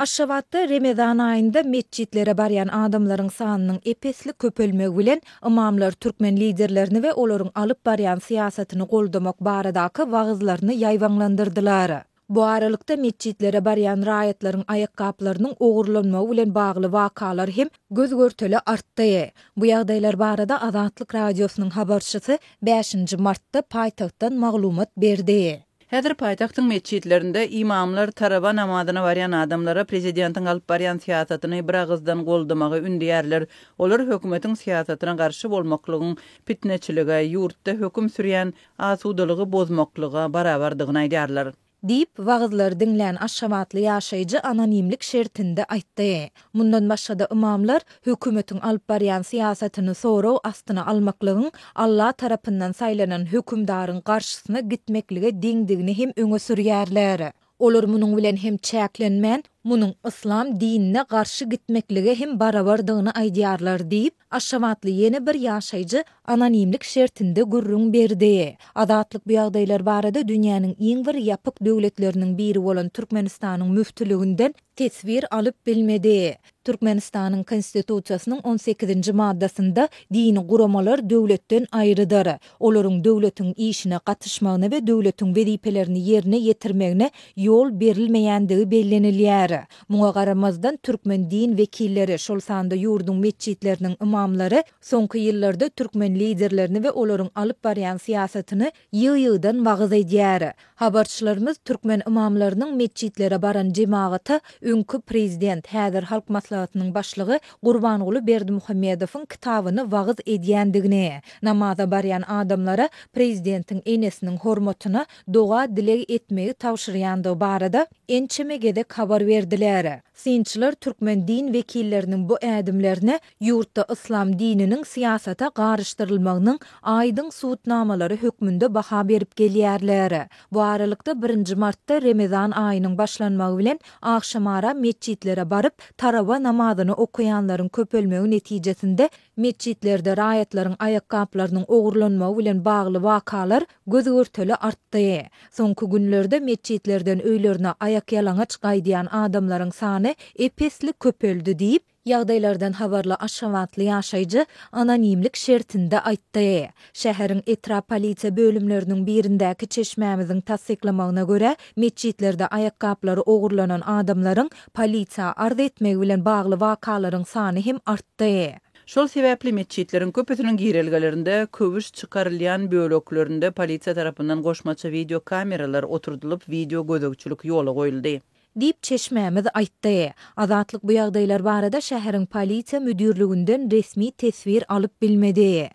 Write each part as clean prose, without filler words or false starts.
Aşgabatda Remezan aýynda metjitlere barýan adamlaryň sanynyň ep-esli köpelmegi bilen, ymamlar türkmen liderlerini we olaryň alyp barýan syýasatyny goldamak baradaky wagyzlaryny ýaýbaňlandyrdylar. Bu aralykda, metjitlere barýan raýatlaryň aýakgaplarynyň ogurlanmagy bilen bagly wakalar hem göz-görtele artdy. Bu ýagdaýlar barada Azatlyk Radiosynyň habarçysy bäşinji martda paýtagtdan maglumat berdi. Häzir paýtagtyň metjitlerinde ymamlar tarawa namazyna barýan adamlara prezidentiň alyp barýan syýasatyny biragyzdan goldamagy ündeýärler. Olar hökümetiň syýasatyna garşy bolmaklygyň pitneçilige, ýurtda höküm sürýän asudalygy bozmaklyga barabardygyny aýdýarlar. Diýip, wagyzlary diňlän aşgabatly ýaşaýjy anonimlik şertinde aýtdy. Mundan başga-da ymamlar hökümetiň alyp barýan syýasatyny sorag astyna almaklygyň Alla tarapyndan saýlanan hökümdaryň garşysyna gitmeklige deňdigini hem öňe sürýärler. Olar munuň bilen hem çäklenmän, munuň yslam dinine garşy gitmeklige hem barabardygyny aýdýarlar diýip, aşgabatly ýene bir ýaşaýjy anonimlik şertinde gürrüň berdi. Azatlyk bu ýagdaýlar barada dünýäniň iň bir ýapyk döwletleriniň biri bolan Türkmenistanyň müftüliginden teswir alyp bilmedi. Türkmenistanyň Konstitusiýasynyň on sekizinji maddasynda dini guramalar döwletden aýrydyr. Olaryň döwletiň işine gatyşmagyna we döwletiň wezipelerini ýerine ýetirmegine ýol berilmeýändigi bellenilýär. Muňa garamazdan, türkmen din wekilleri, şol sanda ýurduň metjitleriniň ymamlary soňky ýyllarda türkmen liderlerini we olaryň alyp barýan syýasatyny ýygy-ýygydan wagyz edýär. Habarçylarymyz türkmen ymamlarynyň metjitlere baran jemagata öňki prezident, häzir Halk Maslahatynyň başlygy Gurbanguly Berdimuhamedowyň kitabyny wagyz edýändigini, namaza barýan adamlara prezidentiň enesiniň hormatyna doga-dileg etmegi tabşyrýandygy barada ençeme gezek habar berdiler. Synçylar türkmen din wekilleriniň bu ädimlerine ýurtda yslam dininiň syýasata garyşdyrylmagynyň aýdyň subutnamalary hökmünde baha berip gelýärler. Bu aralykda, birinji martda Remezan aýynyň başlanmagy bilen agşamara metjitlere baryp, tarawa namazyny okaýanlaryň köpelmegi netijesinde metjitlerde raýatlaryň aýakgaplarynyň ogurlanmagy bilen bagly wakalar göz-görtele artdy. Soňky günlerde metjitlerden öýlerine aýakýalaňaç gaýdýan adamlaryň sany ep-esli köpeldi diýip, ýagdaýlardan habarly aşgabatly ýaşaýjy anonimlik şertinde aýtdy. Şäheriň etrap polisiýa bölümleriniň birindäki çeşmämiziň tassyklamagyna görä, metjitlerde aýakgaplary ogurlanan adamlaryň polisiýa arz etmegi bilen bagly wakalaryň sany hem artdy. Şol sebäpli metjitleriň köpüsiniň girelgelerinde köwüş çykarylýan böleklerinde polisiýa tarapyndan goşmaça wideo kameralar oturdylyp, wideo gözegçilik ýola goýuldy. Diýip, çeşmämiz aýtdy. Azatlyk bu ýagdaýlar barada şäheriň polisiýa müdirliginden resmi teswir alyp bilmedi.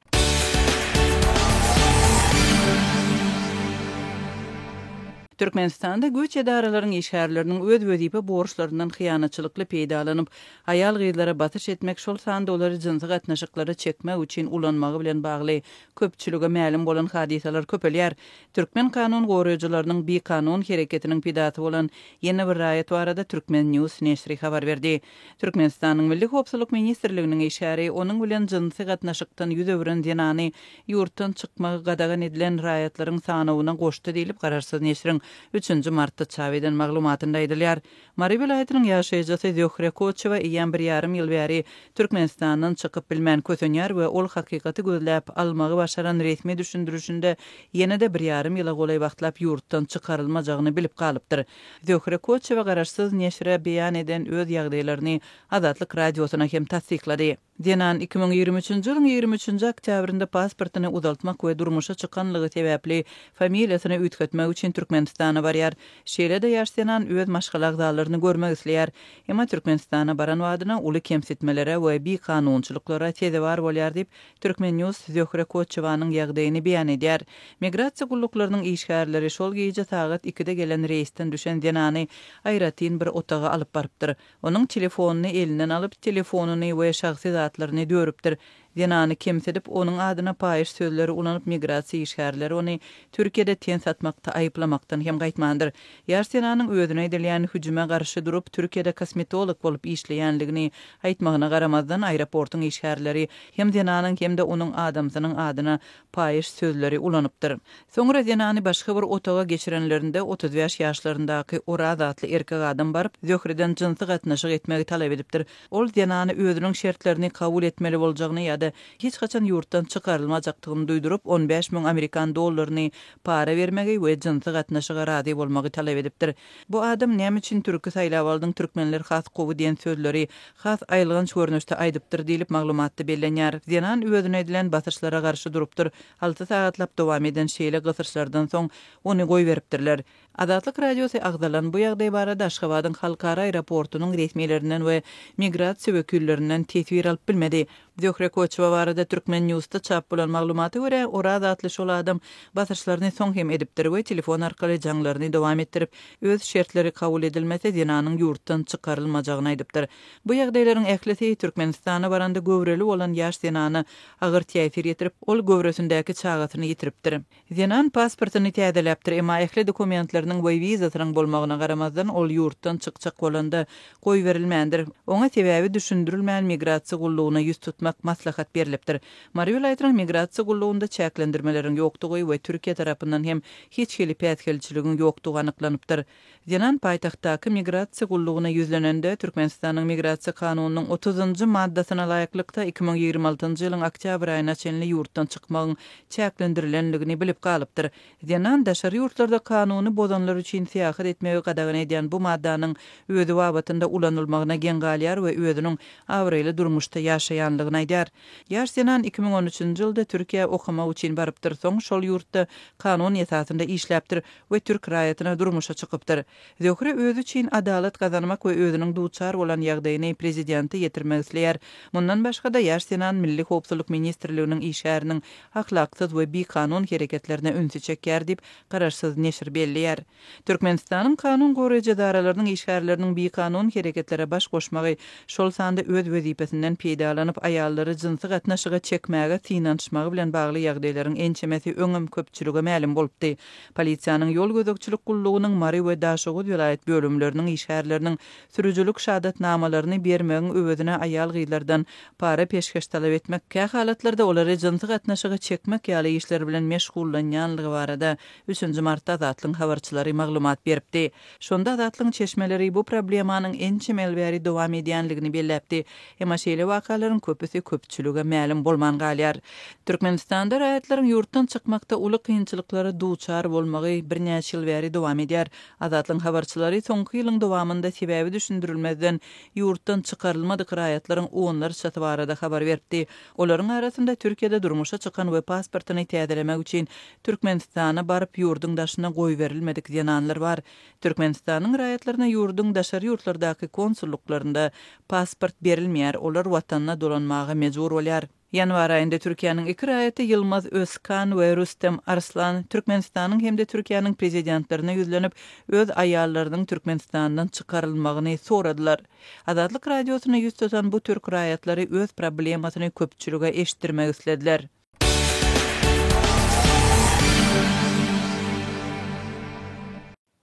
Türkmenistanda güýç edaralaryň işgärleriniň öz wezipe borçlaryndan hyýanatçylykly peýdalanyp, aýal-gyzlara basyş etmek, şol sanda olary jynsy gatnaşyklara çekmek üçin ulanmagy bilen bagly köpçülige mälim bolan hadysalar köpelýär. Türkmen kanun goraýjylarynyň bikanun hereketiniň pidasy bolan ýene bir raýat barada Turkmen. News neşiri habar berdi. Türkmenistanyň Milli howpsuzlyk ministrliginiň işgäri onuň bilen jynsy gatnaşykdan ýüz öwren zenany ýurtdan çykmagy gadagan edilen raýatlaryň sanawyna goşdy diýlip, garaşsyz neşiriň üçünji martda çap eden maglumatynda aýdylýar. Mary welaýatynyň ýaşaýjysy Zöhre Koçewa eýýäm bir ýarym ýyl bäri Türkmenistandan çykyp bilmän kösenýär we ol hakykaty gözläp almagy başaran resmi düşündirişinde ýene-de bir ýarym ýyla golaý wagtlap ýurtdan çykarylmajagyny bilip galypdyr. Zöhre Koçewa garaşsyz neşire beýan eden öz ýagdaýlaryny Azatlyk Radiosyna hem tassyklady. Zenan 2023-nji ýylyň 23-nji oktýabrynda pasportyny uzaltmak we durmuşa çykanlygy sebäpli familiýasyny üýtgetmek üçin Türkmenistana barýar. Şeýle-de ýaş zenan öz maşgala agzalaryny görmek isleýär. Emma Türkmenistana baran badyna uly kemsitmelere we bikanunçylyklara sezewar bolýar diýip, Turkmen. News Zöhre Koçewanyň ýagdaýyny beýan edýär. Migrasiýa gulluklarynyň işgärleri şol gije sagat ikide gelen reýsden düşen zenany aýratyn bir otaga alyp barypdyr. Onuň telefonyny elinden alyp, telefonyny we şahsy zatlaryny dörüpdir. Zenany kemsidip, onuň adyna paýyş sözleri ulanyp, migrasiýa işgärleri ony Türkiýede ten satmakda aýyplamakdan hem gaýtmandyr. Ýaş zenanyň özüne edilýän hüjüme garşy durup, Türkiýede kosmetolog bolup işleýänligini aýtmagyna garamazdan, aeroportuň işgärleri hem zenanyň, hem-de onuň adamsynyň adyna paýyş sözleri ulanypdyr. Soňra zenany başga bir otaga geçirenlerinde, 35 ýaşlaryndaky Oraz atly erkek adam baryp, Zöhreden jynsy gatnaşyk etmegi talap edipdir. Ol zenana özüniň şertlerini kabul etmeli boljagyny ýa-da hiç haçan ýurtdan çykarylmajakdygyny duýduryp, 15 000 amerikan dollaryny para bermegi we jynsy gatnaşyga razy bolmagy talap edipdir. Bu adam näme üçin türki saýlap aldyň, türkmenler has gowy diýen sözleri has aýylganç görnüşde aýdypdyr diýlip, maglumatda bellenýär. Zenan özüne edilen basyşlara garşy durupdyr. Alty sagatlap dowam eden şeýle gysyşlardan soň ony goýberipdirler. Azatlyk Radiosy agzalan bu ýagdaý barada Aşgabadyň halkara aeroportunyň resmilerinden we migrasiýa wekillerinden teswir alyp bilmedi. Zöhre Koçowa barada Turkmen Newsda çap bolan maglumata görä, Oraz atly şol adam basyşlaryny soň hem edipdir we telefon arkaly jaňlaryny dowam etdirip, öz şertleri kabul edilmese zenanyň ýurtdan çykarylmajagyny aýdypdyr. Bu ýagdaýlaryň ählisi Türkmenistana baranda göwreli bolan ýaş zenana agyr täsir ýetirip, ol göwresindäki çagasyny ýitiripdir. Zenan pasportyny täzeläpdir, emma ähli dokumentleriniň we wizasynyň bolmagyna garamazdan, ol ýurtdan çykjak bolanda, goýberilmändir. Oňa sebäbi düşündirilmän migrasiýa gullugyna ýüz tutmak maslahat berlipdir. Mary welaýatynyň migrasiýa gullugynda çäklendirmeleriň ýokdugy we Türkiýe tarapyndan hem hiç hili päsgelçiligiň ýokdugy anyklanypdyr. Zenan paýtagtdaky migrasiýa gullugyna ýüzlenende, Türkmenistanyň Migrasiýa kanunynyň otuzynjy maddasyna laýyklykda, 2026-njy ýylyň oktýabr aýyna çenli ýurtdan çykmagyň çäklendirilendigini bilip galypdyr. Zenan daşary ýurtlarda kanuny bozanlar üçin syýahat etmegi gadagan edýän bu maddanyň özi babatynda ulanylmagyna geň galýar we özüniň abraýly durmuşda ýaşaýanlygyny aýdýar. Ýaş zenan 2013-nji ýylda Türkiýä okamak üçin barypdyr, soň şol ýurtda kanun esasynda işläpdir we türk raýatyna durmuşa çykypdyr. Zöhre özi üçin adalat gazanmak we özüniň duçar bolan ýagdaýyny prezidente ýetirmek isleýär. Mundan başga-da, ýaş zenan Milli howpsuzlyk ministrliginiň işgäriniň ahlaksyz we bikanun hereketlerine ünsi çekýär diýip, garaşsyz neşir belleýär. Türkmenistanyň kanun goraýjy edaralarynyň işgärleriniň bikanun hereketlere baş goşmagy, şol sanda öz wezipesinden peýdalanyp, aýallary jynsy gatnaşyga çekmäge synanyşmagy bilen bagly ýagdaýlaryň ençemesi öňem köpçülige mälim bolupdy. Polisiýanyň ýol gözegçilik gullugynyň Mary we Daşoguz welaýat bölümleriniň işgärleriniň sürüjilik şahadatnamalaryny bermegiň öwezine aýal-gyzlardan para-peşgeş talap etmek, kähalatlarda olary jynsy gatnaşyga çekmek ýaly işler bilen meşgullanýanlygy barada üçünji martda Azatlygyň habarçylary maglumat beripdi. Şonda Azatlygyň çeşmeleri bu problemanyň ençeme ýyl bäri dowam edýänligini belläpdi. Emma şeýle wakalaryň köpüsi köpçülige mälim bolman galýar. Türkmenistanda raýatlaryň ýurtdan çykmakda uly kynçylyklara duçar bolmagy birnäçe ýyl bäri dowam edýär. Azatlygyň habarçylary soňky ýylyň dowamynda sebäbi düşündirilmezden ýurtdan çykarylmadyk raýatlaryň onlarçasy barada habar beripdi. Olaryň arasynda Türkiýede durmuşa çykan we pasportyny täzelemek üçin Türkmenistana baryp, ýurduň daşyna goýberilmedik zenanlar bar. Türkmenistanyň raýatlaryna ýurduň daşary ýurtlardaky konsullyklarynda pasport berilmeýär, olar watanyna dolanmaga mejbur bolýar. Ýanwar aýynda Türkiýäniň iki raýaty Ýylmaz Özkan we Rüstem Arslan Türkmenistanyň hem-de Türkiýäniň prezidentlerine ýüzlenip, öz aýallarynyň Türkmenistandan çykarylmagyny soradylar. Azatlyk Radiosyna ýüz tutan bu türk raýatlary öz problemasyny köpçülige eşitdirmek islediler.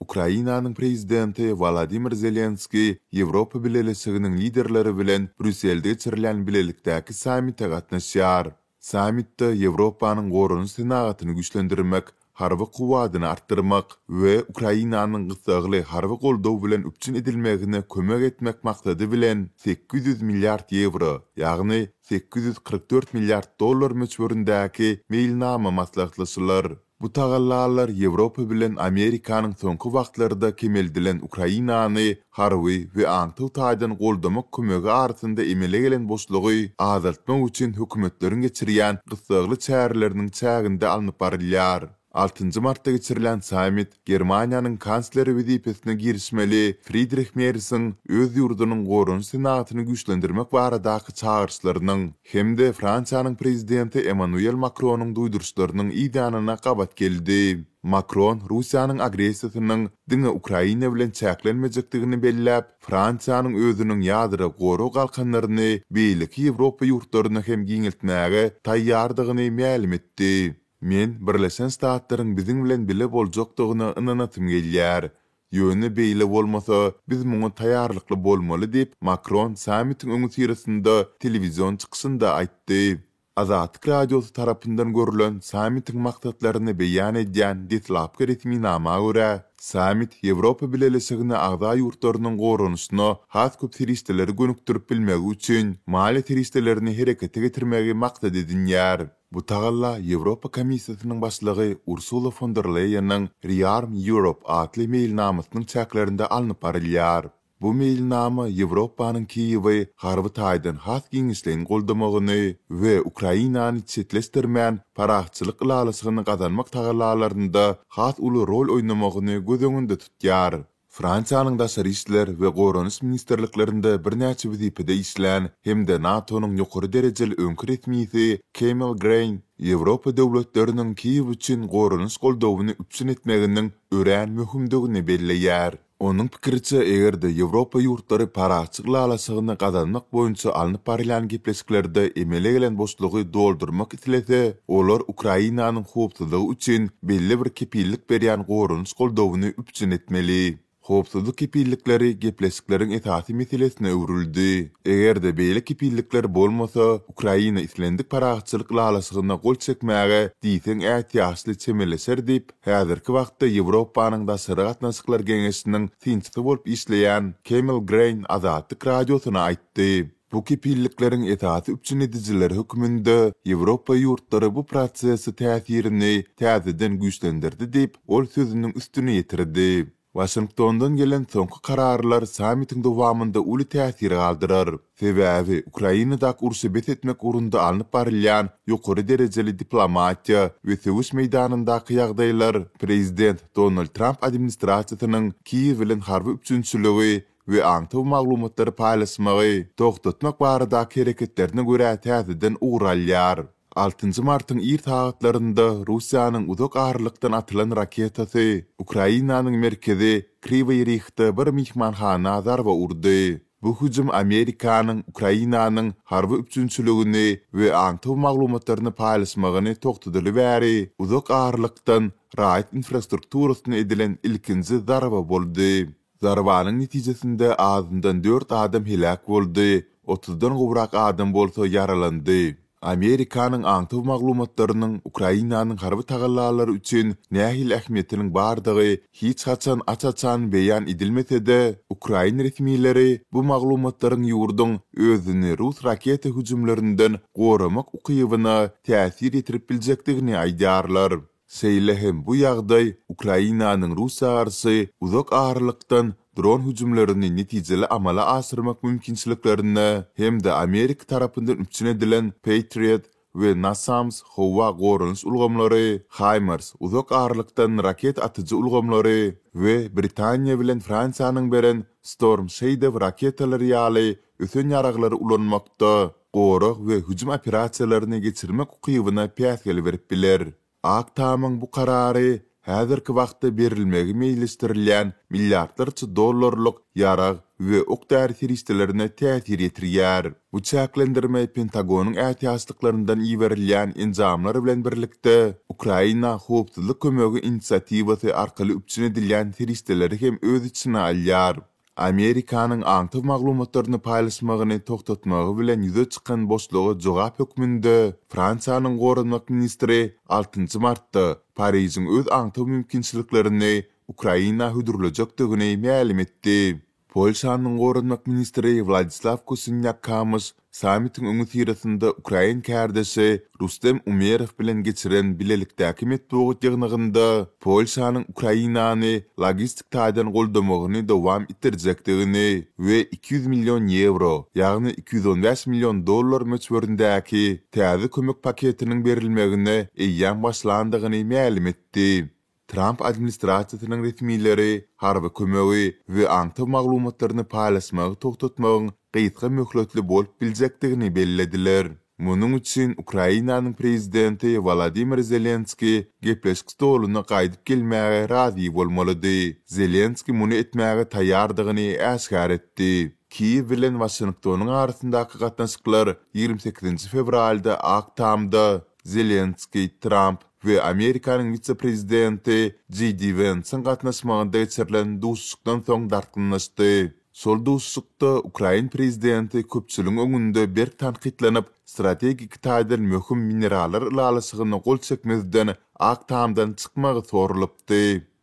Ukrainanyň Prezidenti Wolodymyr Zelenskiý Ýewropa Bileleşiginiň liderleri bilen Brýusselde geçirilýän bilelikdäki sammite gatnaşýar. Sammitde Ýewropanyň goranyş senagatyny güýçlendirmek, harby kuwwadyny artdyrmak we Ukrainanyň gyssagly harby goldaw bilen üpjün edilmegine kömek etmek maksady bilen 800 milliard ýewro, ýagny 844 milliard dollar möçberindäki meýilnama maslahatlaşylar. Bu tagallalar Ýewropa bilen Amerikanyň soňky wagtlarda kemeldilen Ukrainany harby we aňtaw taýdan goldamak kömegi arasynda emele gelen boşlugy azaltmak üçin hökümetleriň geçirýän gyssagly çäreleriniň çäginde alnyp barylýar. Altynjy martda geçirilen sammit Germaniýanyň kansleri wezipesine girişmeli Fridrih Mersiň öz ýurdunyň goranyş senagatyny güýçlendirmek baradaky çagyryşlarynyň hem-de Fransiýanyň prezidenti Emmanuel Makronyň duýduryşlarynyň yz ýanyna gabat geldi. Makron Russiýanyň agressiýasynyň diňe Ukraina bilen çäklenmejekdigini belläp, Fransiýanyň özüniň ýadro gorag galkanlaryny beýleki Ýewropa ýurtlaryna hem giňeltmäge taýýardygyny mälim etdi. Men Birleşen Ştatlaryň biziň bilen bile boljakdygyna ynanasym gelýär. Ýöne beýle bolmasa, biz muňa taýýarlykly bolmaly diýip, Makron sammitiň öňüsyrasynda telewizion çykyşynda aýtdy. Azatlyk Radiosy tarapyndan görlen sammitiň maksatlaryny beýan edýän deslapky resminama görä, sammit Ýewropa Bileleşigine agza ýurtlarynyň goranyşyna has köp serişdeleri gönükdirip bilmegi üçin maliýe serişdelerini herekete getirmegi maksat edinýär. Bu tagalla Ýewropa Komissiýasynyň başlygy Ursula fon der Leýeniň ReArm Europe atly meýilnamasynyň çäklerinde alnyp barylýar. Bu meýilnama Ýewropanyň Kiýewi harby taýdan has giňişleýin goldamagyny we Ukrainany çetleşdirmän parahatçylyk ylalaşygyny gazanmak tagallalarynda has uly rol oýnamagyny göz öňünde tutýar. Fransiýanyň Daşary işler we Goranyş ministrliklerinde birnäçe wezipede işlän hem-de NATO-nyň ýokary derejeli öňki resmisi Kemil Greýn Ýewropa döwletleriniň Kiýew üçin goranyş goldawyny üpjün etmeginiň örän möhümdigini belleýär. Onuň pikiriçe, eger-de Ýewropa ýurtlary parahatçylyk ylalaşygyny gazanmak boýunça alnyp barylýan gepleşiklerde emele gelen boşlugy doldurmak islese, olar Ukrainanyň howpsuzlygy üçin belli bir kepillik berýän goranyş goldawyny üpjün etmeli. Howpsuzlyk kepillikleri gepleşikleriň esasy meselesine öwrüldi. Eger-de beýle kepillikler bolmasa, Ukraina islendik parahatçylyk ylalaşygyna gol çekmäge diýseň ätiýaçly çemeleşer diýip, Häzirki wagtda Ýewropanyň Daşary gatnaşyklar geňeşiniň synçysy bolup işleýän Kemil Greýn Azatlyk Radiosyna aýtdy. Bu kepillikleriň esasy üpjün edijileri hökmünde Ýewropa ýurtlary bu prosese täsirini täzeden güýçlendirdi diýip, ol sözüniň üstüni ýetirdi. Waşingtondan gelen soňky kararlar sammitiň dowamynda uly täsir galdyrar. Sebäbi Ukrainadaky urşy bes etmek ugrunda alnyp barylýan ýokary derejeli diplomatiýa we söweş meýdanyndaky ýagdaýlar prezident Donald Tramp administrasiýasynyň Kiýew bilen harby üpjünçiligi we aňtaw maglumatlary paýlaşmagy togtatmak baradaky hereketlerine görä täzeden ugur alýar. Altynjy martyň ir sagatlarynda Russiýanyň uzak aralykdan atylan raketasy Ukrainanyň merkezi Kriwiý Rihde bir myhmanhana zarba urdy. Bu hüjüm Amerikanyň Ukrainanyň harby üpjünçiligini we aňtaw maglumatlaryny paýlaşmagyny togtadaly bäri uzak aralykdan raýat infrastrukturasyna edilen ilkinji zarba boldy. Zarbanyň netijesinde azyndan dört adam heläk boldy, otuzdan gowrak adam bolsa ýaralandy. Amerikanyň aňtaw maglumatlarynyň Ukrainanyň harby tagallalary üçin nähili ähmiýetiniň bardygy hiç haçan aç-açan beýan edilmese-de, ukrain resmileri bu maglumatlaryň ýurduň özüni rus raketa hüjümlerinden goramak ukybyna täsir ýetirip biljekdigini aýdýarlar. Şeýle hem bu ýagdaý Ukrainanyň Russiýa garşy uzak aralykdan dron hüjümlerini netijeli amala aşyrmak mümkinçiliklerine hem-de Amerika tarapyndan üpjün edilen Patriot we NASAMS howa goranyş ulgamlary, HIMARS uzak aralykdan raketa atyjy ulgamlary we Britaniýa bilen Fransiýanyň beren Storm Shadow raketalary ýaly ösen ýaraglary ulanmakda gorag we hüjüm operasiýalaryny geçirmek ukybyna päsgel berip biler. Ak Tamyň bu karary häzirki wagtda berilmegi meýilleşdirilýän milliardlarça dollarlyk ýarag we ok-däri serişdelerine täsir ýetirýär. Bu çäklendirme Pentagonyň ätiýaçlyklaryndan iberilýän enjamlar bilen birlikde, Ukraina howpsuzlyk kömegi inisiatiwasy arkaly üpjün edilýän serişdeleri hem öz içine alýar. Amerikanyň aňtaw maglumatlaryny paýlaşmagyny togtatmagy bilen ýüze çykan boşluga jogap hökmünde Fransiýanyň goranmak ministri altynjy martda Parižiň öz aňtaw mümkinçiliklerini Ukraina hödürlejekdigini mälim etdi. Polşanyň goranmak ministri Wladislaw Kosinýak-Kamyş Sammitiň öňüsyrasynda ukrain kärdeşi Rustem Umerow bilen geçiren bilelikdäki metbugat ýygnagynda Polşanyň Ukrainany logistik taýdan goldamagyny dowam etdirjekdigini we 200 million ýewro, ýagny 215 million dollar möçberindäki täze kömek paketiniň berilmegine eýýäm başlandygyny mälim etdi. Tramp administrasiýasynyň resmileri harby kömegi we aňtaw maglumatlaryny paýlaşmagy togtatmagyň gysga möhletli bolup biljekdigini bellediler. Munuň üçin Ukrainanyň prezidenti Wolodymyr Zelenskiý gepleşik stoluna gaýdyp gelmäge razy bolmalydy. Zelenskiý muny etmäge taýýardygyny äşgär etdi. Kiýew bilen Waşingtonyň arasyndaky gatnaşyklar 28 fewralda Ak Tamda Zelenskiý, Tramp we Amerikanyň wise-prezidenti Jeý Di Wensiň gatnaşmagynda geçirilen duşuşykdan soň dartgynlaşdy. Şol duşuşykda ukrain prezidenti köpçüligiň öňünde berk tankytlanyp, strategik taýdan möhüm minerallar ylalaşygyna gol çekmezden Ak Tamdan çykmagy soralypdy.